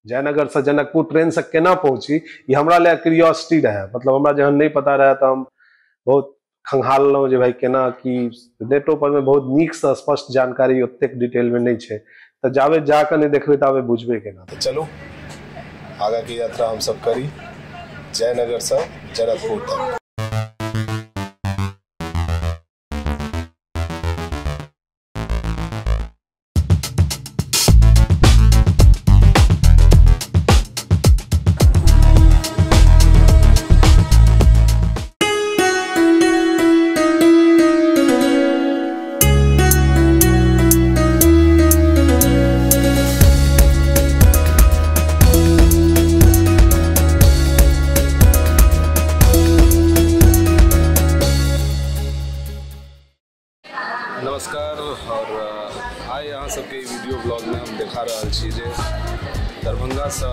जयनगर से Janakpur train से केना पहुंची, ई हमरा ले क्यूरियोसिटी रहे। मतलब हमरा जहन नहीं पता रहे तो हम बहुत खंघाललहुँ जे भाई केना की, नेटो पर में बहुत नीक से स्पष्ट जानकारी ओतेक डिटेल में नहीं छै, तो जाबे जाके नहीं देखबै ताबे बुझबे केना। तो चलू आगा की यात्रा हम सब करी जयनगर से जनकपुर तक। नमस्कार, और आइ अहाँ सबके वीडियो ब्लॉग में हम देखा रहल छी जे दरभंगा से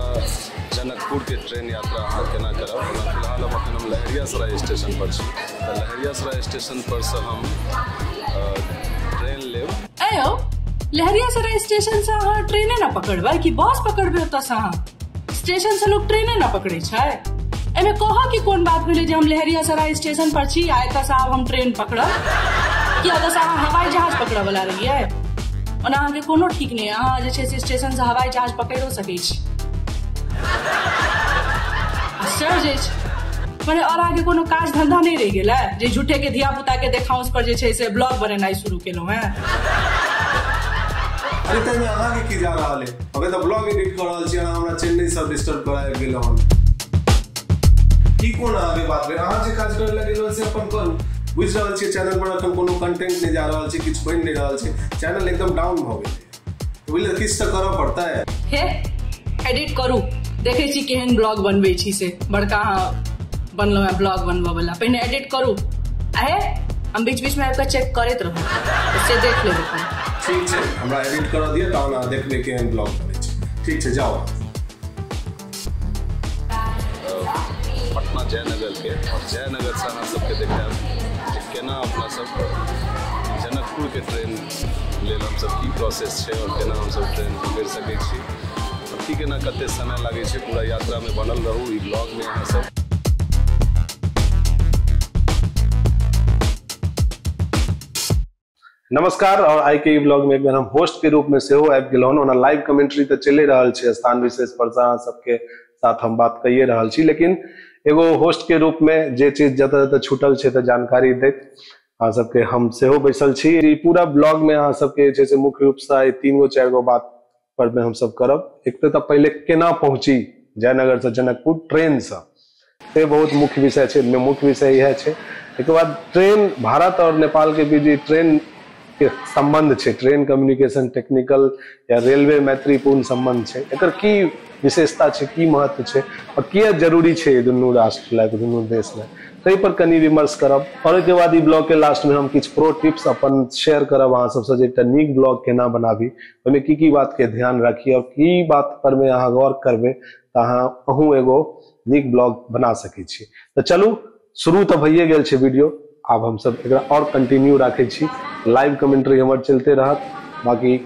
जनकपुर के ट्रेन यात्रा अहाँ केना करब। फिलहाल हम अखन हम लहेरियासराय स्टेशन पर छी, तऽ लहेरियासराय स्टेशन पर से हम ट्रेन लेब। अयो, लहेरियासराय स्टेशन से अहाँ ट्रेने ना पकड़बै कि बस पकड़बै? ओतऽ से अहाँ स्टेशन से लोग ट्रेने ना पकड़ै छै। एहिमे कहऽ कि कोन बात भेलै जे हम लहेरियासराय स्टेशन पर छी आ एतऽ से आब हम ट्रेन पकड़ब? कि ओतऽ से अहाँ हवाई जहाज पकड़ऽ वाला रहियै? ओना अहाँके कोनो ठीक नहि, अहाँ जे छै से स्टेशन से हवाई जहाज पकड़िओ सकै छी। आश्चर्य अछि, मने और अहाँके कोनो काज धंधा नहि रहि गेलै जे झूठे के धिया पुता के देखाउंस पर जे छै से ब्लॉग बनेनाइ शुरू केलहुँ हेँ? अरे तैमे अहाँके की जा रहल है? अबे तऽ ब्लॉग एडिट कऽ रहल छी, अहाँ हमरा चेन्नई से डिस्टर्ब कराबि गेलहुँ हन। ई कोन अहाँके बात भेल? अहाँ जे काज करऽ लगेलहुँ से अपन करू। बुझि रहल छियै चैनल पर अखन कोनो कंटेंट नहीं जा रहल छै, किछु बनि नहीं रहल छै, चैनल एकदम डाउन भऽ गेलै, बुझलियै? किछु तऽ करऽ पड़तै। हे, एडिट करू, देखै छी केहन ब्लॉग बनबै छी से। बड़का अहाँ बनलहुँ हेँ ब्लॉग बनबऽ वाला, पहिने एडिट करू। आ हे, हम बीच बीचमे आबि कऽ चेक करैत रहब, से देख लेबै। ठीक छै, हमरा एडिट करऽ दिअ तहन अहाँ देखबै केहन ब्लॉग बनै छै। ठीक छै, जाउ। पटना जयनगर के, और जयनगर से अहाँ सबके देखायब केना अपना सब जनकपुर के ट्रेन लेल हमसब की प्रोसेस छै और केना हमसब ट्रेन पकड़ि सकै छी और की केना कते समय लागै छै। पूरा यात्रा में बनल रहू ई ब्लॉग में अहाँ सब। नमस्कार, और आइ के ई ब्लॉग में एक बेर हम होस्ट के रूप में सेहो आबि गेलहुँ। ओना लाइव कमेंट्री तऽ चलि रहल छै, स्थान विशेष पर से अहाँ सबके साथ हम बात कइए रहल छी, लेकिन एगो होस्ट के रूप में जे चीज जतऽ जतऽ छूटल छै तऽ जानकारी दैत अहाँ सबके हम सेहो बैसल छी। ई पूरा ब्लॉग में अहाँ सबके जे छै से मुख्य रूप से 3 गो 4 गो बात पर में हम सब करब। एक तऽ पहिले केना पहुंची जयनगर से जनकपुर ट्रेन से, ते बहुत मुख्य विषय छै, मुख्य विषय इएह छै। एकर बाद ट्रेन भारत और नेपाल के बीच ट्रेन के संबंध छै, ट्रेन कम्युनिकेशन टेक्निकल या रेलवे मैत्रीपूर्ण संबंध छै, एकर की विशेषता छै, की महत्व छै और किया जरूरी छै दुनू राष्ट्र लए, दुनू देश लए, ताहि पर कनि विमर्श करब। और ओहिके बाद ई ब्लॉग के लास्ट में हम किछु प्रो टिप्स अपन शेयर करब अहाँ सबसँ जे एकटा नीक ब्लॉग केना बनाबी, ओहिमे की की बात के ध्यान राखी और की बात पर में अहाँ गौर करबै तऽ अहाँ अहूँ एगो नीक ब्लॉग बना सकै छी। तऽ चलू शुरू तऽ भइए गेल छै वीडियो, आब हमसब एकरा और कंटिन्यू राखै छी। लाइव कमेंट्री हमर चलते रहत, बाकी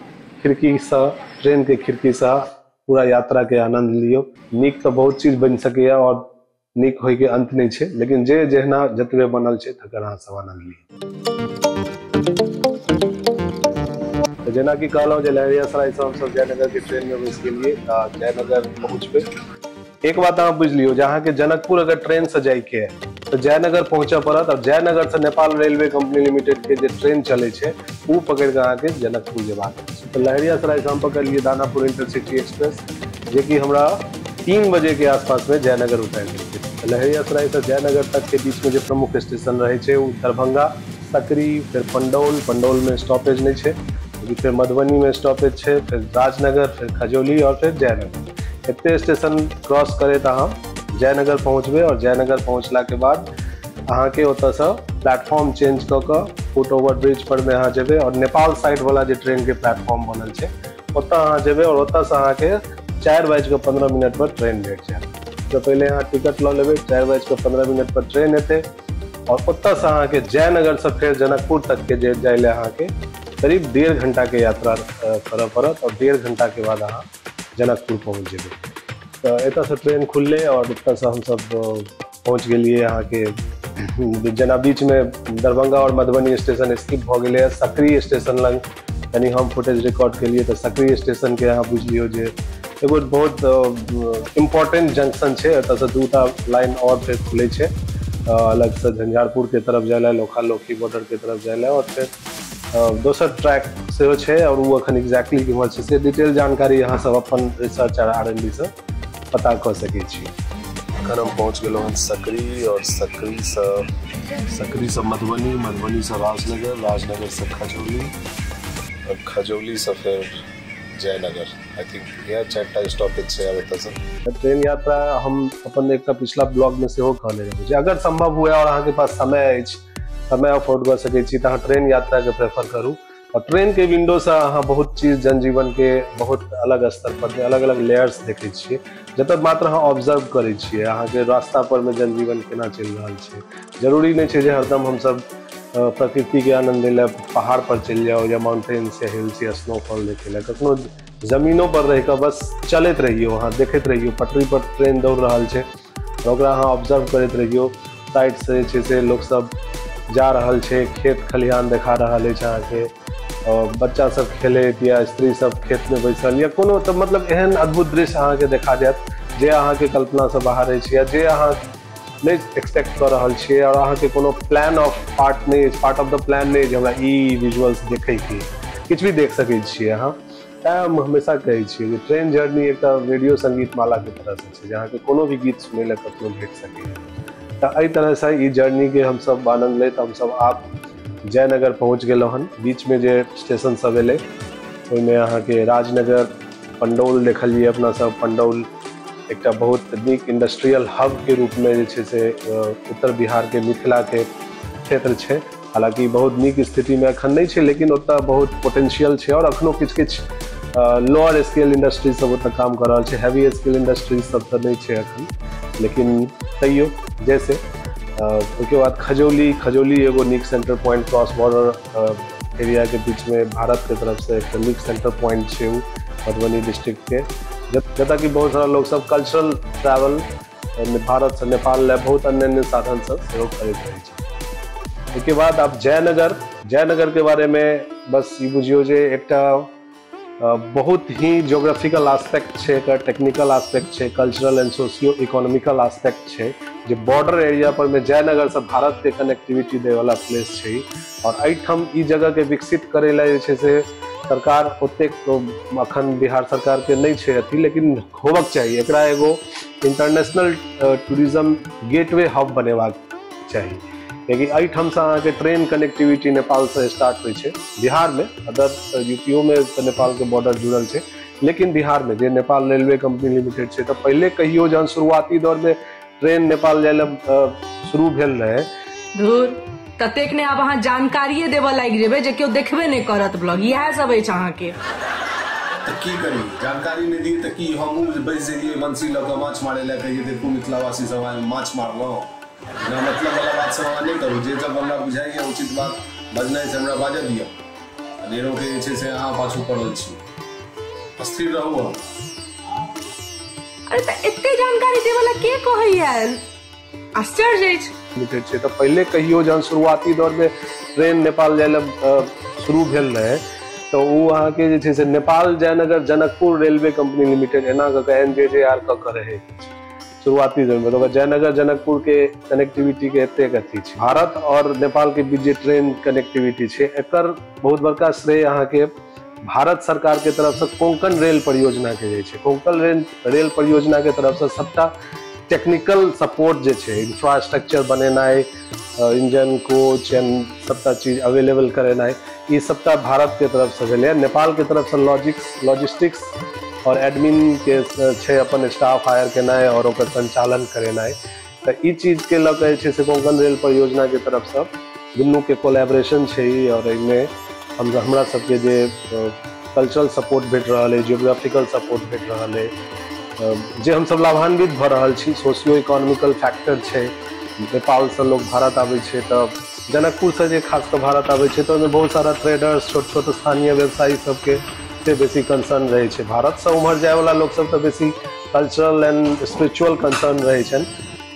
खिड़कीसँ, ट्रेन के खिड़कीसँ पूरा यात्रा के आनंद लियौ। नीक तऽ बहुत चीज बनि सकैए और नीक होइके अंत नहि छै, लेकिन जे जहिना जतबे बनल छै तकर अहाँ सब आनंद लियौ। तऽ जेनाकि कहलहुँ जे लहेरियासरायसँ हमसब जयनगर के ट्रेन में बैस गेलियै तऽ जयनगर पहुँचबै। एक बात अहाँ बुझि लियौ जे अहाँके जनकपुर अगर ट्रेन से जाइके है तऽ जयनगर पहुँचऽ पड़त और जयनगर से नेपाल रेलवे कंपनी लिमिटेड के जे ट्रेन चलै छै ओ पकड़ि कऽ अहाँके जनकपुर जेबाक अछि। तऽ लहेरियासराय से हम पकड़लियै दानापुर इंटरसिटी एक्सप्रेस, जेकि हमरा 3 बजे के आसपास में जयनगर उतारि देलकै। तऽ लहेरियासराय से जयनगर तक के बीच में जे प्रमुख स्टेशन रहै छै ओ दरभंगा, सकरी, फेर पंडौल, पंडौल में स्टॉपेज नहि छै, फेर मधुबनी में स्टॉपेज छै, फेर राजनगर, फेर खजौली और फेर जयनगर। एते स्टेशन क्रॉस करैत अहाँ जयनगर पहुँचबै और जयनगर पहुँचला के बाद अहाँके ओतऽसँ प्लेटफॉर्म चेंज कऽ कऽ फुट ओवर ब्रिज पर में अहाँ जेबै और नेपाल साइड वाला जे ट्रेन के प्लेटफॉर्म बनल छै ओतऽ अहाँ जेबै और ओतऽसँ अहाँके 4:15 पर ट्रेन भेट जायत। तऽ पहिले अहाँ टिकट लऽ लेबै, 4:15 पर ट्रेन एतै और ओतऽसँ अहाँके जयनगरसँ फेर जनकपुर तक के जे जाइ लए अहाँके करीब 1.5 घंटा के यात्रा करऽ पड़त और 1.5 घंटा के बाद अहाँ जनकपुर पहुँच जेबै। तऽ एतऽसँ ट्रेन खुललै आओर एतऽसँ हमसब पहुँच गेलियै अहाँके, जेना बीचमे दरभंगा आओर मधुबनी स्टेशन स्किप भऽ गेलै। सकरी स्टेशन लग कनि हम फुटेज रिकॉर्ड केलियै, तऽ सकरी स्टेशनके अहाँ बुझि लियौ जे एगो बहुत इम्पोर्टेंट जंक्शन छै। एतऽसँ दूटा लाइन आओर फेर खुलै छै अलगसँ, झंझारपुरके तरफ जाय लए, लोखा लोखी बॉर्डरके तरफ जाय लए, आओर फेर दोसर ट्रैक सेहो छै। आओर ओ अखन एक्जैक्टली केम्हर छै से डिटेल जानकारी अहाँ सब अपन रिसर्च आर R&D सँ पता कऽ सकै छी। अखन हम पहुँच गेलहुँ हन सकरी, और सकरीसँ मधुबनी, मधुबनीसँ राजनगर, राजनगरसँ खजौली, और खजौलीसँ फेर जयनगर। I think इएह 4टा स्टॉपेज छै आब एतऽसँ। ट्रेन यात्रा हम अपन एकटा पिछला ब्लॉगमे सेहो कहने रहौँ जे अगर सम्भव हुए और अहाँके पास समय अछि, समय अफोर्ड कऽ सकै छी, तऽ अहाँ ट्रेन यात्राके प्रेफर करू। और ट्रेनके विंडोसँ अहाँ बहुत चीज जनजीवनके बहुत अलग स्तर पर अलग अलग लेयर्स देखै छियै, जतऽ मात्र अहाँ ऑब्जर्व करै छियै अहाँके रास्ता परमे जनजीवन केना चलि रहल छै। जरूरी नहि छै जे हरदम हमसब प्रकृतिके आनंद लै लए पहाड़ पर चलि जाउ या माउंटेन्स या हिल्स या स्नोफॉल देखै लए। कखनो जमीनो पर रहिकऽ बस चलैत रहियौ, अहाँ देखैत रहियौ पटरी पर ट्रेन दौड़ रहल छै, ओकरा अहाँ ऑब्जर्व करैत रहियौ। साइडसँ जे छै से लोकसब जा रहल छै, खेत खलिहान देखा रहल अछि अहाँके, बच्चा सब खेलैत या स्त्री सब खेतमे बैसल या कोनो, तऽ मतलब एहन अद्भुत दृश्य अहाँके देखा जायत जे अहाँके कल्पनासँ बाहर अछि या जे अहाँ नहि एक्सपेक्ट कऽ रहल छियै, आओर अहाँके कोनो प्लान ऑफ पार्ट नहि अछि, पार्ट ऑफ the plan नहि जे हमरा ई विजुअल्स देखैके, किछु भी देख सकै छियै अहाँ। तैँ हम हमेशा कहै छियै जे ट्रेन जर्नी एकटा रेडियो संगीत मालाके तरहसँ छै जे अहाँके कोनो भी गीत सुनै लए कखनो भेट सकैए। तऽ एहि तरहसँ ई जर्नीके हमसब आनन्द लैत हमसब आब जयनगर पहुँच गेलहुँ हन। बीचमे जे स्टेशन सब एलै ओहिमे अहाँके राजनगर, पंडौल देखलियै अपना सब। पंडौल एकटा बहुत नीक इंडस्ट्रियल हबके रूपमे जे छै से उत्तर बिहारके मिथिलाके क्षेत्र छै। हालाँकि बहुत नीक स्थितिमे अखन नहि छै, लेकिन ओतऽ बहुत पोटेंशियल छै और अखनो किछु किछु लोअर स्केल इंडस्ट्री सब ओतऽ काम कऽ रहल छै। हैवी स्केल इंडस्ट्री सब तऽ नहि छै अखन, लेकिन तैयो जैसे ओहिके बाद खजौली, खजौली एगो नीक centre point cross border area के बीचमे भारतके तरफसँ एकटा नीक सेंटर पॉइंट छै ओ मधुबनी डिस्ट्रिक्टके, जतऽ कि बहुत सारा लोक सब कल्चरल ट्रैवल भारतसँ नेपाल लए बहुत अन्य अन्य साधन सब सेहो करैत रहै छै। ओहिके बाद आब जयनगर, जयनगरके बारेमे बस ई बुझियौ जे एकटा बहुत ही जोग्राफिकल आस्पेक्ट छै, एकर टेक्निकल आस्पेक्ट छै, cultural and socio economical aspect छै, जे बॉर्डर एरिया पर में जयनगरसँ भारतके कनेक्टिविटी दैवला प्लेस छै। और एहिठाम ई जगहके विकसित करै लए जे छै से सरकार ओतेक अखन बिहार सरकारके नहि छै अथी, लेकिन होबक चाही। एकरा एगो इंटरनेशनल टूरिज्म गेटवे हब बनेबाक चाही, कियाकि एहिठामसँ अहाँके ट्रेन कनेक्टिविटी नेपालसँ स्टार्ट होइ छै बिहारमे, अदर यूपीओमे तऽ नेपालके बॉर्डर जुड़ल छै, लेकिन बिहारमे जे नेपाल रेलवे कंपनी लिमिटेड छै, तऽ पहिले कहियो जहन शुरुआती दौरमे ट्रेन नेपाल जाय लए शुरू भेल रहै। धूर ततेक ने आब अहाँ जानकारिए देबऽ लागि जेबै जे केओ देखबे नहि करत ब्लॉग, इएह सब अछि अहाँके। तऽ की करी, जानकारी नहि दियै तऽ की हमहूँ बैस जइयै बंसी लऽ कऽ माछ मारै लए, कहियै देखू मिथिलावासी सब आइ माछ मारलहुँ। बिना मतलब वाला बात सब अहाँ नहि करू, जे जब हमरा बुझाइए उचित बात बजनाइ से हमरा बाजऽ दिअ। अनेरोके जे छै से अहाँ पाछू पड़ल छी, स्थिर रहू अहाँ। अरे तऽ एते जानकारी देबऽ लए के कहैया, आश्चर्य अछि। लिमिटेड छै तऽ पहिले कहियो जहन शुरुआती दौरमे ट्रेन नेपाल जाय लए शुरू भेल रहै, तऽ ओ अहाँके जे छै से Nepal Jaynagar Janakpur railway company limited एना कऽ कऽ NJJR कऽ कऽ रहै शुरुआती दौरमे। तऽ ओकर जयनगर जनकपुर के कनेक्टिविटी के एतेक अथी छै। भारत और नेपाल के बीच जे ट्रेन कनेक्टिविटी छै एकर बहुत बड़का श्रेय अहाँके भारत सरकार के तरफसँ कोंकण रेल परियोजना के जाइ छै। कोंकण रेल परियोजना के तरफसँ सबटा टेक्निकल सपोर्ट जे छै, इंफ्रास्ट्रक्चर बनेनाइ, इंजन कोच एंड सबटा चीज अवेलेबल करेनाइ, ई सबटा भारत के तरफसँ भेलैए। नेपाल के तरफसँ लॉजिस्टिक्स और एडमिन के छै अपन स्टाफ हायर केनाइ और ओकर संचालन करेनाइ। तऽ ई चीजके लऽ कऽ जे छै से कोंकण रेल परियोजना के तरफसँ दुनूके कोलैबोरेशन छै और एहिमे हमरा सबके जे कल्चरल सपोर्ट भेट रहल अइ, जियोग्राफिकल सपोर्ट भेट रहल अइ, जे हमसब लाभान्वित भऽ रहल छी। सोशियो इकोनॉमिकल फैक्टर छै, नेपालसँ लोक भारत आबै छै तऽ जनकपुरसँ जे खास कऽ भारत आबै छै तऽ ओहिमे बहुत सारा ट्रेडर्स, छोट छोट स्थानीय व्यवसायी सबके से बेसी कंसर्न रहै छै। भारतसँ उम्हर जायवला लोकसब तऽ बेसी कल्चरल एंड स्पिरिचुअल कंसर्न रहै छनि,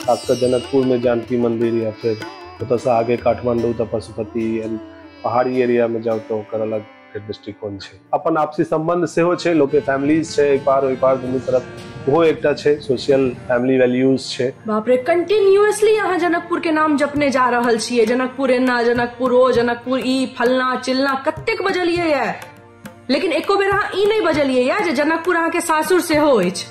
खासकर जनकपुरमे जानकी मंदिर या फिर ओतऽसँ आगे काठमांडू तऽ पशुपति एंड पहाड़ी एरियामे जाउ तऽ ओकर अलग फेर दृष्टिकोण छै। अपन आपसी सम्बन्ध सेहो छै, लोकके फैमिलीज छै एहि पार ओहि पार दुनू तरफ, ओहो एकटा छै सोशल फैमिली वैल्यूज छै। बाप रे, कंटिन्यूअसली अहाँ जनकपुर के नाम जपने जा रहल छियै, जनकपुर एना, जनकपुर ओ, जनकपुर ई, फलना चिलना, कतेक बजलियै ये, लेकिन एको बेर अहाँ ई नहि बजलियै ये जे जनकपुर अहाँके सासुर सेहो अछि।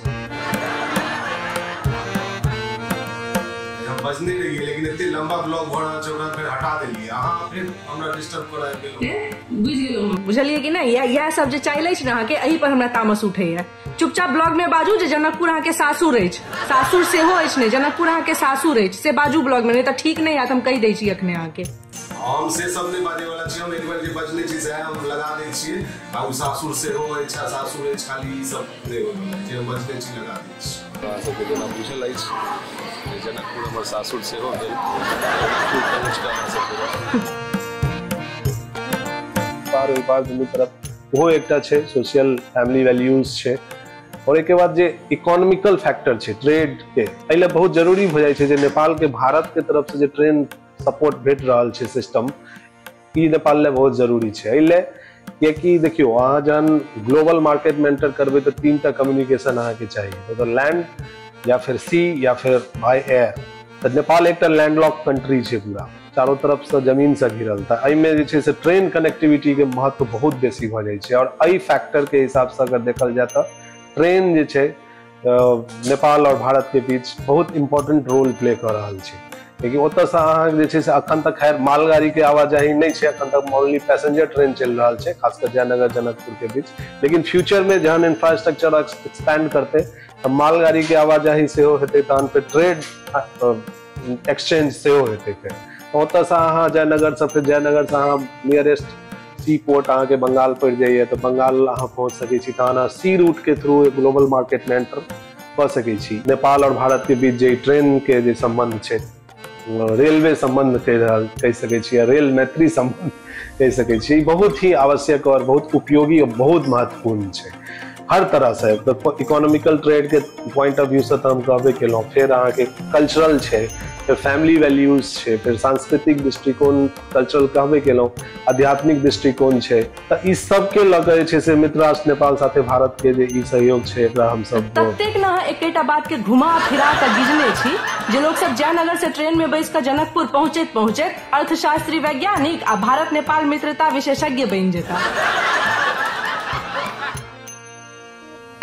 हम बजने रहियै लेकिन एते लंबा ब्लॉग भऽ रहल छै ओकरा फेर हटा देलियै, अहाँ फेर हमरा डिस्टर्ब करऽ आबि गेलहुँ। बुझि गेलहुँ, बुझलियै कि नहि? इएह सब जे चालि अछि ने अहाँके, एहि पर हमरा तामस उठैया। चुपचाप ब्लॉग में बाजू जे जनकपुर अहाँके सासुर अछि, सासुर सेहो अछि नहि, जनकपुर अहाँके सासुर अछि से बाजू ब्लॉग में, नहि तऽ ठीक नहि हैत, हम कहि दै छी अखने अहाँके। हम से सब नहि बाजै वाला छी, हम एक बेर जे बजने छी सएह हम लगा दै छियै, आ ओ सासुर सेहो अछि आ सासुर अछि, खाली ई सब नहि होय वाला जे हम बजने छी लगा दै छी। अहाँ सबके जेना बुझल अछि जे जनकपुर हमर सासुर सेहो भेल, जनकपुर पहुँच कऽ अहाँ सबके पार ओहि पार दुनू तरफ ओहो एकटा छै सोशल फैमिली वैल्यूज छै। और एहिके बाद जे इकोनॉमिकल फैक्टर छै ट्रेड के, एहि लए बहुत जरूरी भऽ जाइ छै जे नेपाल के भारत के तरफ से जे ट्रेन सपोर्ट भेट रहल छै सिस्टम, ई नेपाल लए बहुत जरूरी छै। एहि लए कियाकि देखियौ अहाँ जहन ग्लोबल मार्केटमे एंटर करबै तऽ 3टा कम्युनिकेशन अहाँके चाही, तऽ लैंड या फिर सी या फिर बाय एयर। तऽ नेपाल एकटा लैंडलॉक कंट्री छै, पूरा चारो तरफसँ जमीनसँ घिरल, तऽ एहिमे जे छै से ट्रेन कनेक्टिविटीके महत्व बहुत बेसी भऽ जाइ छै। और एहि फैक्टरके हिसाबसँ अगर देखल जाय तऽ ट्रेन जे छै नेपाल और भारत के बीच बहुत इम्पोर्टेंट रोल प्ले कऽ रहल छै। लेकिन ओतऽसँ अहाँ जे छै से अखन तक खैर मालगाड़ी के आवाजाही नहि छै, अखन तक ओनली पैसेंजर ट्रेन चलि रहल छै, खासकर जयनगर जनकपुर के बीच। लेकिन फ्यूचर में जहन इंफ्रास्ट्रक्चर एक्सपेंड करतै तऽ मालगाड़ी के आवाजाही सेहो हेतै, तहन फेर ट्रेड एक्सचेंज सेहो हेतै। फेर ओतऽसँ अहाँ जयनगरसँ फेर जयनगरसँ अहाँ नियरेस्ट सी पोर्ट अहाँके बंगाल पड़ि जाइए, तऽ बंगाल अहाँ पहुँच सकै छी, तहन अहाँ सी रूट के थ्रू ग्लोबल मार्केटमे एंटर कऽ सकै छी। नेपाल और भारत के बीच जे ट्रेन के जे सम्बन्ध छै, रेलवे सम्बन्ध कहि सकै छी या रेल मैत्री सम्बन्ध कहि सकै छी, बहुत ही आवश्यक और बहुत उपयोगी और बहुत महत्वपूर्ण छै हर तरह से। इकोनॉमिकल ट्रेड के पॉइंट ऑफ व्यू से तऽ हम कहबे केलहुँ, फेर अहाँके कल्चरल छै, फेर फैमिली वैल्यूज छै, फेर सांस्कृतिक दृष्टिकोण कल्चरल कहबे केलहुँ, आध्यात्मिक दृष्टिकोण छै। तऽ ई सबके लऽ कऽ जे छै से मित्र राष्ट्र नेपाल साथे भारत के जे ई सहयोग छै एकरा हमसब ततेक ने अहाँ एकेटा बात के घुमा फिरा कऽ गिजने छी जे लोक सब जयनगर से ट्रेन में बैस कऽ जनकपुर पहुँचैत पहुँचैत अर्थशास्त्री वैज्ञानिक आ भारत नेपाल मित्रता विशेषज्ञ बनि जेता।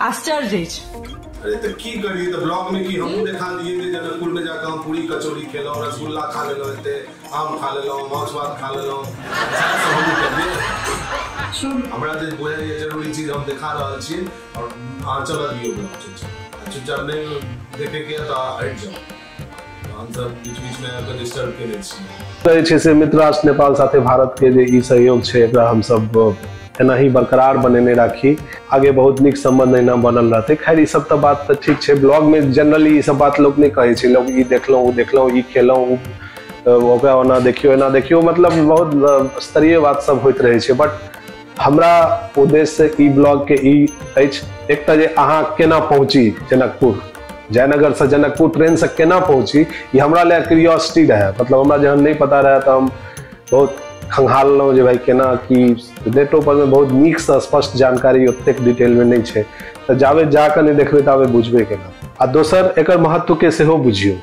आश्चर्य अछि। अरे तऽ की करियै, तऽ ब्लॉग में की हमहूँ देखा दियै जे जनकपुर में जाकऽ हम पूरी कचौड़ी खेलहुँ, रसगुल्ला खा लेलहुँ, एते आम खा लेलहुँ, माछ भात खा लेलहुँ, सएह सब हमहूँ करियै। हमरा जे बुझाइए जरूरी चीज हम देखा रहल छी और अहाँ चलऽ दियौ ब्लॉग चुपचाप, चुपचाप नहि देखैके यऽ तऽ हटि जाउ, हमसब बीच बीचमे आबि कऽ डिस्टर्ब केने छी। जे छै से मित्र राष्ट्र नेपाल साथे भारत के जे ई सहयोग छै एकरा हमसब एनाही बरकरार बनेने राखी, आगे बहुत नीक सम्बन्ध एहिना बनल रहतै। खैर ई सब तऽ बात तऽ ठीक छै, ब्लॉग में जनरली ई सब बात लोक नहि कहै छै, लोक ई देखलहुँ ओ देखलहुँ, ई खेलहुँ ओकरा ओना देखियौ एना देखियौ, मतलब बहुत स्तरीय बात सब होइत रहै छै। बट हमरा उद्देश्य ई ब्लॉग के ई अछि एक तऽ जे अहाँ केना पहुँची जनकपुर, जयनगरसँ जनकपुर ट्रेनसँ केना पहुँची, ई हमरा लए क्यूरियोसिटी रहै। मतलब हमरा जहन नहि पता रहै तऽ हम बहुत खंघाललहुँ जे भाई केना की, नेटो पर में बहुत नीकसँ स्पष्ट जानकारी ओतेक डिटेलमे नहि छै, तऽ जाबे जाकऽ नहि देखबै ताबे बुझबै केना। आ दोसर एकर महत्वके सेहो बुझियौ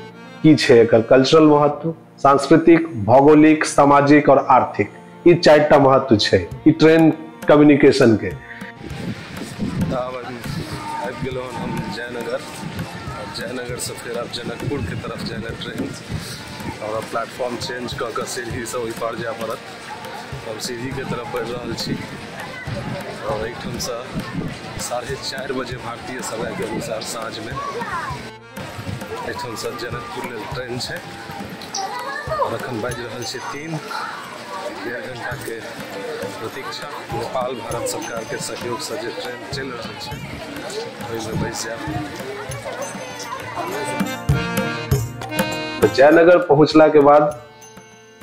की छै एकर कल्चरल महत्व, सांस्कृतिक, भौगोलिक, सामाजिक और आर्थिक, ई 4टा महत्व छै ई ट्रेन कम्युनिकेशन के। आब आबि गेलहुँ हम जयनगर, और जयनगरसँ फेर आब जनकपुर के तरफ जाय लए ट्रेन, और प्लेटफॉर्म चेंज कऽ कऽ सीढ़ीसँ ओहि पार जाय पड़त। हम सीढ़ीके तरफ बढ़ि रहल छी और एहिठामसँ 4:30 बजे भारतीय समयके अनुसार साँझमे एहिठामसँ जनकपुर लेल ट्रेन छै। और अखन बाजि रहल छै 3, 1.5 घंटा के प्रतीक्षा। नेपाल भारत सरकार के सहयोगसँ जे ट्रेन चलि रहल छै ओहिमे बैस जायब। जयनगर पहुँचला के बाद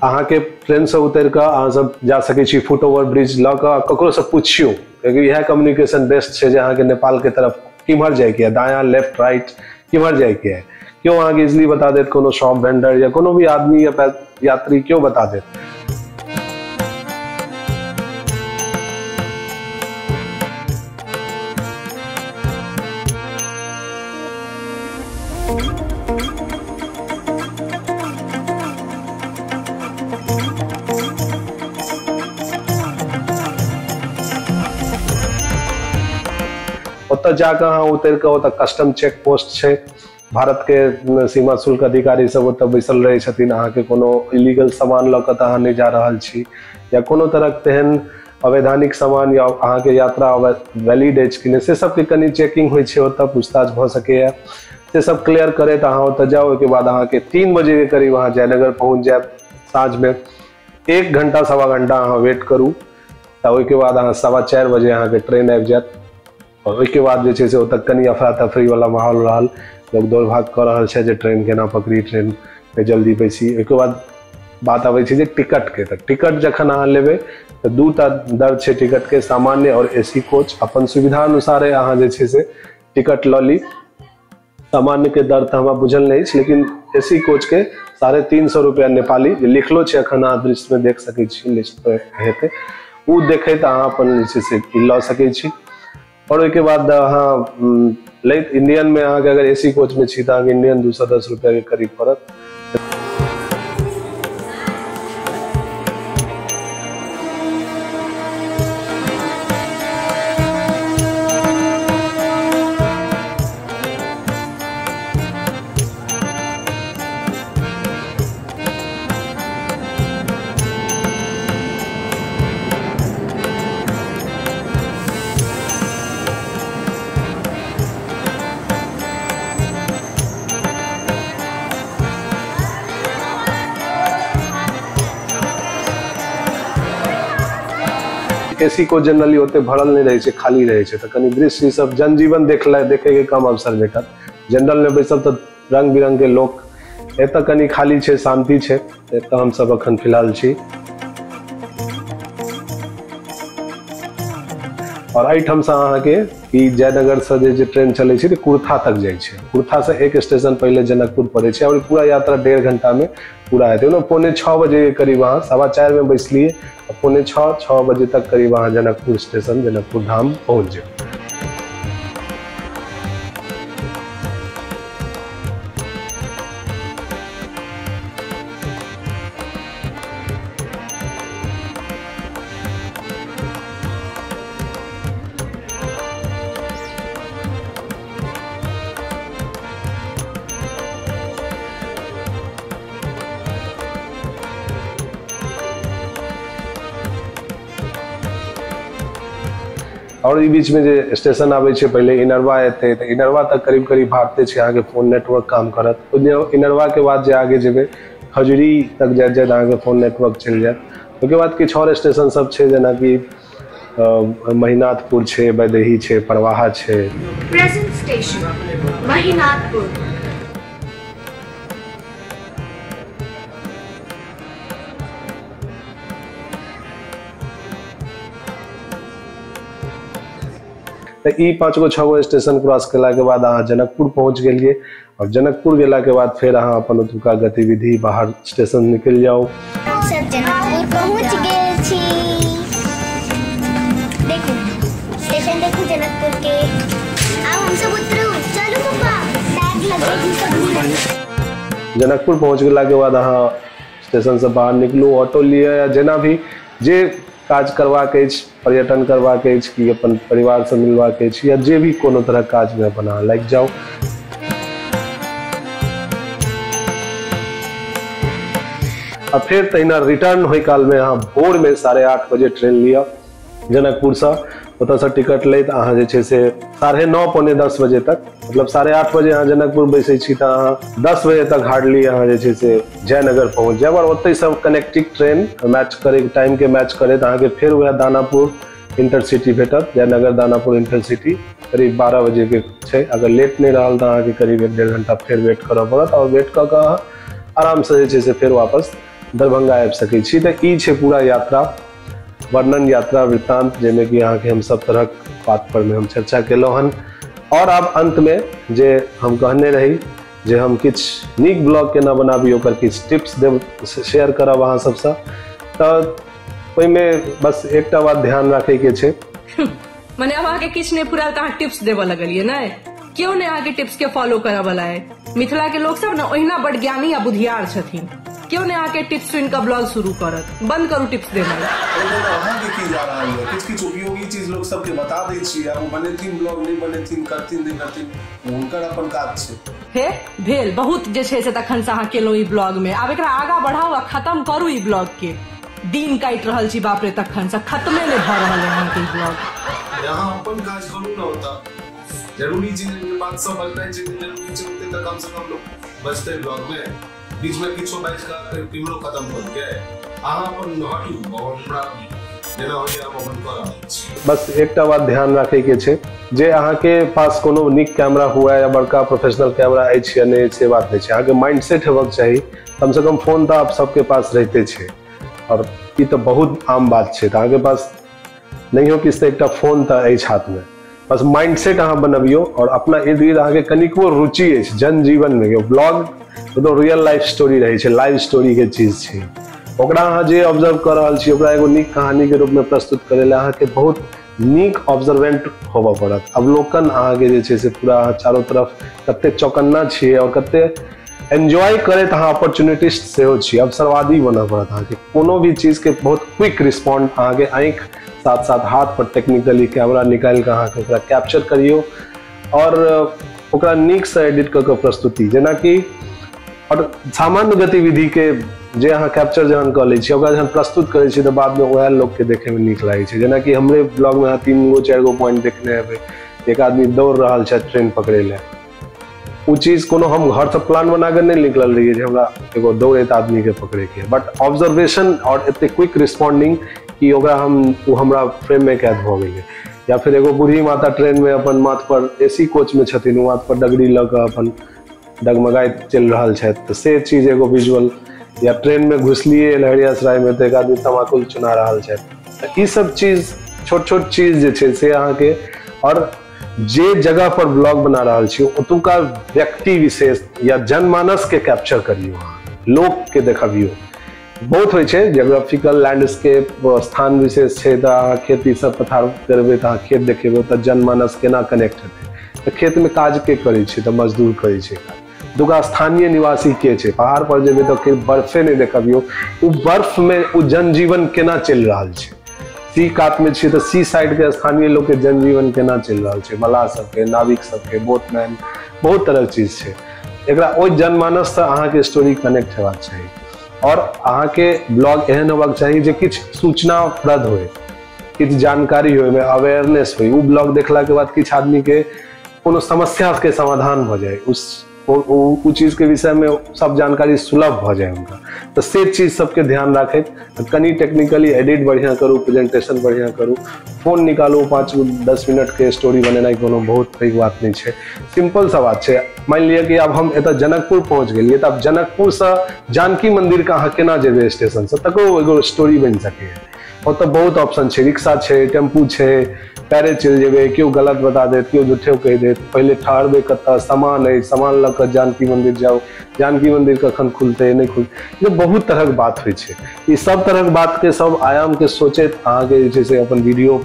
अहाँके ट्रेनसँ उतरि कऽ अहाँ सब जा सकै छी फुट ओवर ब्रिज लऽ कऽ, ककरोसँ पुछियौ, कियाकि इएह कम्युनिकेशन बेस्ट छै जे अहाँके नेपालके तरफ किम्हर जाइके है, दायाँ लेफ्ट राइट किम्हर जाइके है, क्यों अहाँके इजिली बता देत कोनो शॉप वेंडर या कोनो भी आदमी या यात्री क्यों बता देत। ओतऽ जाकऽ अहाँ उतरि कऽ ओतऽ कस्टम चेक पोस्ट छै, भारत के सीमा शुल्क अधिकारी सब ओतऽ बैसल रहै छथिन। अहाँके कोनो इलीगल सामान लऽ कऽ तऽ अहाँ नहि जा रहल छी या कोनो तरहक तेहन अवैधानिक सामान या अहाँके यात्रा वैलिड अछि कि नहि, से सबके कनि चेकिंग होइ छै, ओतऽ पूछताछ भऽ सकैए। से सब क्लियर करैत अहाँ ओतऽ जाउ। ओहिके बाद अहाँके 3 बजे के करीब अहाँ जयनगर पहुँच जायब। साँझमे 1 घंटा 1.25 घंटा अहाँ वेट करू, तऽ ओहिके बाद अहाँ 4:15 बजे अहाँके ट्रेन आबि जायत। और ओहिके बाद जे छै से ओतऽ कनि अफरा तफरी वाला माहौल रहल, लोक दौड़ भाग कऽ रहल छै जे ट्रेन केना पकड़ी, ट्रेन पे जल्दी बैसी। ओहिके बाद बात आबै छै जे टिकटके, तऽ टिकट जखन अहाँ लेबै तऽ 2टा दर छै टिकटके, सामान्य और एसी कोच। अपन सुविधा अनुसार अहाँ जे छै से टिकट लऽ ली। सामान्यके दर तऽ हमरा बुझल नहि अछि, लेकिन एसी कोचके 350 रुपैआ नेपाली जे लिखलो छै एखन अहाँ दृश्यमे देख सकै छी, लिस्ट पर हेतै, ओ देखैत अहाँ अपन जे छै से लऽ सकै छी। और ओहिके बाद अहाँ लैत इंडियन में अहाँके अगर एसी कोच में छी तऽ अहाँके इंडियन 210 रुपया के करीब पड़त। एसी कोच जनरली ओते भरल नहीं रहे छै, खाली रहे छै, तऽ कनि दृश्य सब जनजीवन देखैके कम अवसर भेटत। जनरल में बैसब तऽ रंग बिरंग के लोक, एतऽ कनि खाली छै, शांति छै, एतऽ हमसब अखन फिलहाल छी। और एहिठामसँ अहाँके ई जयनगरसँ जे ट्रेन चलै छै कुर्था तक जाइ छै। कुर्थासँ एक स्टेशन पहिले जनकपुर पड़ै छै और पूरा यात्रा 1.5 घंटामे पूरा हेतै। ओना 5:45 बजे के करीब अहाँ 4:15 में बैसलियै, 5:45 6 बजे तक करीब अहाँ जनकपुर स्टेशन, जनकपुर धाम पहुँच जायब। और ई बीच में जे स्टेशन आबै छै, पहिले इनरवा एतै तऽ इनरवा तक करीब करीब भारते छै, अहाँके फोन नेटवर्क काम करत। इनरवा के बाद जे आगे जेबै खजुरी तक जाइत जाइत अहाँके फोन नेटवर्क चलि जायत। ओहिके बाद किछु आओर स्टेशन सब छै, जेनाकि महिनाथपुर छै, वैदेही छै, परवाहा छै। Present station Mahinathpur. तऽ ई 5 गो 6 गो स्टेशन क्रॉस केलाके बाद अहाँ जनकपुर पहुँच गेलियै। और जनकपुर गेलाके बाद फेर अहाँ अपन ओतुका गतिविधि बाहर स्टेशन निकलि जाउ। सब जनकपुर पहुँच गेल छी, देखू स्टेशन, देखू जनकपुर के। आब हमसब उतरू, चलू पापा, बैग लग। जनकपुर पहुँच गेलाके बाद अहाँ स्टेशनसँ बाहर निकलू, ऑटो लिअ या जेना भी जे काज करबाक अछि, पर्यटन करबाक अछि कि अपन परिवारसँ मिलबाक अछि या जे भी कोनो तरहक काजमे अपन अहाँ लागि जाउ। आ फेर तहिना रिटर्न होय कालमे अहाँ भोरमे 8:30 बजे ट्रेन लिअ जनकपुरसँ। ओतऽसँ टिकट लैत अहाँ जे छै से 9:30 9:45 बजे तक, मतलब 8:30 बजे अहाँ जनकपुर बैसै छी तऽ अहाँ 10 बजे तक हार्डली अहाँ जे छै से जयनगर पहुँच जायब। और ओतहि सब कनेक्टिंग ट्रेन मैच करे, टाइमके मैच करैत अहाँके फेर वएह दानापुर इंटरसिटी भेटत। जयनगर दानापुर इंटरसिटी करीब 12 बजेके छै। अगर लेट नहि रहल तऽ अहाँके करीब 1-1.5 घंटा फेर वेट करऽ पड़त और वेट कऽ कऽ अहाँ आरामसँ जे छै से फेर वापस दरभंगा आबि सकै छी। तऽ ई छै पूरा यात्रा वर्णन, यात्रा वृत्तांत, जाहिमे कि अहाँके हम सब तरहक बात पर में हम चर्चा केलहुँ हन। और आब अंत में जे हम कहने रही जे हम किछु नीक ब्लॉग केना बनाबी ओकर किछु टिप्स देब, शेयर करब अहाँ सबसँ। तऽ ओहिमे बस एकटा बात ध्यान राखैके छै। मने अब अहाँके किछु नहि फुरायल तऽ अहाँ टिप्स देबऽ लगलियै ने? केओ नहि अहाँके टिप्स के फॉलो करऽ वाला है। मिथिला के लोक सब ने ओहिना बड ज्ञानी आ बुधियार छथिन, केओ नहि अहाँके टिप्स सुनि कऽ ब्लॉग शुरू करत। बंद करू टिप्स देनाइ। अहाँके की जा रहल है, किछु किछु उपयोगी चीज लोक सबके बता दै छी। आब ओ बनेथिन ब्लॉग नहि बनेथिन, करथिन नहि करथिन, हुनकर अपन काज छै। हे भेल बहुत जे छै से तखन से अहाँ केलहुँ ई ब्लॉग में। आब एकरा आगा बढ़ाउ आ खत्म करू ई ब्लॉग के। दिन काटि रहल छी बाप रे, तखन से खत्मे नहि भऽ रहल है अहाँके ई ब्लॉग। यहाँ अपन काज करू ना होता, जरूरी चीज बात सब बजनाइ छै, जरूरी छै होते तऽ कम से कम लोग बजते ब्लॉग में। बीच में किछो बाजि कऽ केमरो खत्म कऽ के अहाँ अपन हटू और हमरा जेना होइए हम अपन कऽ रहल छी। बस एकटा बात ध्यान राखैके छै जे अहाँके पास कोनो नीक कैमरा हुए या बड़का प्रोफेशनल कैमरा अछि या नहि, से बात नहि छै। अहाँके माइंडसेट हेबाक चाही। कम से कम फोन तऽ आब सबके पास रहिते छै और ई तऽ बहुत आम बात छै। तऽ अहाँके पास नहियो किछु तऽ एकटा फोन तऽ अछि हाथमे। बस माइंडसेट अहाँ बनबियौ और अपना इर्द गिर्द अहाँके कनिको रुचि अछि जनजीवनमे। ब्लॉग मतलब रियल लाइफ स्टोरी रहै छै, लाइव स्टोरीके चीज छै। ओकरा अहाँ जे ऑब्जर्व कऽ रहल छी ओकरा एगो नीक कहानीके रूपमे प्रस्तुत करै लए अहाँके बहुत नीक ऑब्जर्वेंट होबऽ पड़त। अवलोकन अहाँके जे छै से पूरा अहाँ चारो तरफ कते चौकन्ना छियै और कते एन्जॉय करैत अहाँ अपॉर्चुनिटिस्ट सेहो छी, अवसरवादी बनऽ पड़त अहाँके। कोनो भी चीजके बहुत क्विक रिस्पॉन्ड अहाँके आँखि साथ साथ हाथ पर टेक्निकली कैमरा निकालि कऽ अहाँके ओकरा कैप्चर करियौ और ओकरा नीकसँ एडिट कऽ कऽ प्रस्तुति, जेनाकि और सामान्य गतिविधि के जे अहाँ कैप्चर जहन कऽ लै छियै ओकरा जहन प्रस्तुत करै छियै तऽ बादमे वएह लोकके देखैमे नीक लागै छै। जेनाकि हमरे ब्लॉगमे अहाँ 3 गो 4 गो पॉइंट देखने हेबै। एक आदमी दौड़ रहल छथि ट्रेन पकड़ै लए, ओ चीज कोनो हम घरसँ प्लान बना कऽ नहि निकलल रहियै जे हमरा एगो दौड़ैत आदमीके पकड़ैके, बट ऑब्जर्वेशन और एते क्विक रिस्पॉन्डिंग कि ओकरा हम ओ हमरा फ्रेममे कैद भऽ गेलै। या फिर एगो बूढ़ी माता ट्रेनमे अपन माथ पर एसी कोचमे छथिन, ओ माथ पर डगरी लऽ कऽ अपन डगमगाइत चलि रहल छथि, तऽ से चीज एगो विजुअल। या ट्रेनमे घुसलियै लहेरियासरायमे तऽ एक आदमी तमाकुल चुना रहल छथि। तऽ ई सब चीज छोट छोट चीज जे छै से अहाँके और जे जगह पर ब्लॉग बना रहल छी ओतुका व्यक्ति विशेष या जनमानस के कैप्चर करियौ, अहाँ लोक के देखबियौ। बहुत होइ छै जियोग्राफिकल लैंडस्केप, स्थान विशेष छै तऽ अहाँ खेती सब पथार करबै तऽ अहाँ खेत देखेबै तऽ जनमानस केना कनेक्ट हेतै। तऽ खेतमे काज के करै छै तऽ मजदूर करै छै काज। ओतुका स्थानीय निवासी के छै, पहाड़ पर जेबै तऽ बर्फे नहि देखबियौ, ओ बर्फमे ओ जनजीवन केना चलि रहल छै। सी कातमे छियै तऽ सी साइडके स्थानीय लोकके जनजीवन केना चलि रहल छै, मलाह सबके, नाविक सबके, बोटमैन, बहुत तरहक चीज छै। एकरा ओहि जनमानससँ अहाँके स्टोरी कनेक्ट हेबाक चाही और अहाँके ब्लॉग एहन होबाक चाही जे किछु सूचनाप्रद होइ, किछु जानकारी होइ, ओहिमे अवेयरनेस होइ। ओ ब्लॉग देखलाके बाद किछु आदमीके कोनो समस्याके समाधान भऽ जाय, उस ओ चीजके विषयमे सब जानकारी सुलभ भऽ जाय हुनका। तऽ से चीज सबके ध्यान राखैत कनि टेक्निकली एडिट बढ़िआँ करू, प्रेजेंटेशन बढ़िआँ करू, फोन निकालू, 5-10 मिनटके स्टोरी बनेनाइ कोनो बहुत पैघ बात नहि छै, सिंपल सा बात छै। मानि लिअ कि आब हम एतऽ जनकपुर पहुँच गेलियै तऽ आब जनकपुरसँ जानकी मन्दिरके अहाँ केना जेबै स्टेशनसँ, तकरो एगो स्टोरी बनि सकैए। ओतऽ बहुत ऑप्शन छै, रिक्शा छै, टेम्पू छै, पैरे चलि जेबै, केओ गलत बता देत, केओ झूठे कहि देत, पहिले ठहरबै कतऽ, सामान अछि, सामान लऽ कऽ जानकी मन्दिर जाउ, जानकी मन्दिर कखन खुलतै नहि खुलतै, बहुत तरहक बात होइ छै। ई सब तरहक बातके सब आयामके सोचैत अहाँके जे छै से अपन वीडियो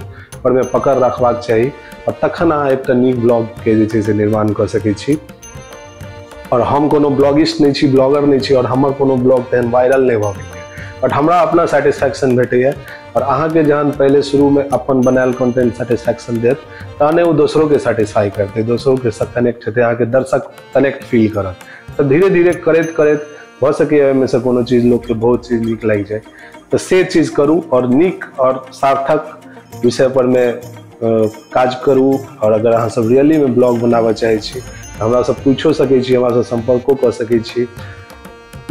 पर मे पकड़ रखबाक चाही और तखन अहाँ एकटा नीक ब्लॉगके जे छै से निर्माण कऽ सकै छी। और हम कोनो ब्लॉगिस्ट नहि छी, ब्लॉगर नहि छी और हमर कोनो ब्लॉग तेहन वायरल नहि भऽ गेलै, बट हमरा अपना सेटिस्फैक्शन भेटैए। और अहाँके जहन पहिले शुरूमे अपन बनायल कंटेंट सेटिस्फैक्शन देत तहने ओ दोसरोके सेटिस्फाई करतै, दोसरोके साथ कनेक्ट हेतै, अहाँके दर्शक कनेक्ट फील करत। तऽ धीरे धीरे करैत करैत भऽ सकैए ओहिमेसँ कोनो चीज लोकके बहुत चीज नीक लागि जाय, तऽ से चीज करू और नीक और सार्थक विषय पर मे काज करू। और अगर अहाँ सब रियली में ब्लॉग बनाबऽ चाहै छी तऽ हमरा सब पूछो सकै छी, हमरा सब सम्पर्को कऽ सकै छी,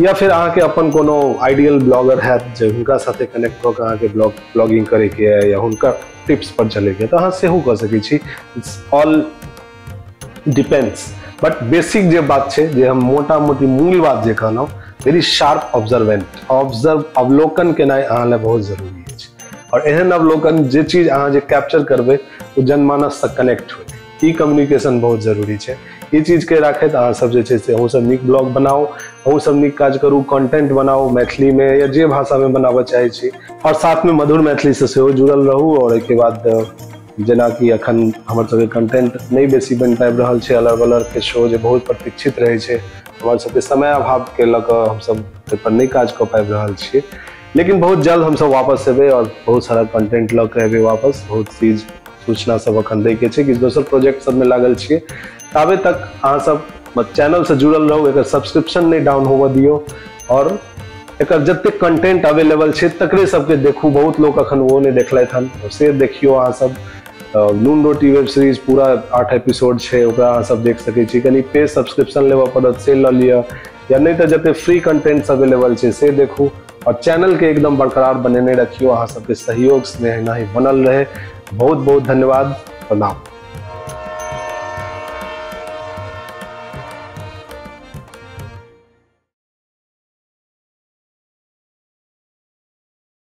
या फिर अहाँके अपन कोनो आइडियल ब्लॉगर हैत जे हुनका साथे कनेक्ट कऽ कऽ अहाँके ब्लॉगिंग करैके यऽ या हुनकर टिप्स पर चलैके, तऽ अहाँ सेहो कऽ सकै छी। It's all depends, but basic जे बात छै जे हम मोटा मोटी मूल बात जे कहलहुँ, वेरी शार्प ऑब्जर्वेंट, ऑब्जर्व अवलोकन केनाइ अहाँ लए बहुत जरूरी अछि। और एहन अवलोकन जे चीज अहाँ जे कैप्चर करबै ओ जनमानससँ कनेक्ट होइ, ई कम्युनिकेशन बहुत जरूरी छै। ई चीजके राखैत अहाँ सब जे छै से अहूँ सब नीक ब्लॉग बनाउ, अहूँ सब नीक काज करू, कंटेंट बनाउ मैथिलीमे या जे भाषामे बनाबऽ चाहै छी, आओर साथमे मधुर मैथिलीसँ सेहो जुड़ल रहू। आओर एहिके बाद जेनाकि अखन हमर सबके कंटेंट नहि बेसी बनि पाबि रहल छै, अलग अलग के शो जे बहुत प्रतीक्षित रहै छै, हमर सबके समय अभावके लऽ कऽ हमसब एहिपर नहि काज कऽ पाबि रहल छियै, लेकिन बहुत जल्द हमसब वापस एबै आओर बहुत सारा कंटेंट लऽ कऽ एबै वापस। बहुत चीज सूचना सब अखन दैके छै, किछु दोसर प्रोजेक्ट सबमे लागल छियै। ताबे तक अहाँ सब चैनलसँ जुड़ल रहू, एकर सब्सक्रिप्शन नहि डाउन होबऽ दियौ, आओर एकर जतेक कंटेंट अवेलेबल छै तकरे सबके देखू। बहुत लोक अखन वो नहि देखलथि हन, से देखियौ अहाँ सब। नून रोटी वेब सीरीज पूरा 8 एपिसोड छै, ओकरा अहाँ सब देख सकै छी। कनि पे सब्सक्रिप्शन लेबऽ पड़त से लऽ लिअ, या नहि तऽ जते फ्री कंटेंट्स अवेलेबल छै से देखू, और चैनल के एकदम बरकरार बनेने रखियो। अहाँ सबके सहयोग स्नेह एना ही बनल रहे। बहुत बहुत धन्यवाद, प्रणाम।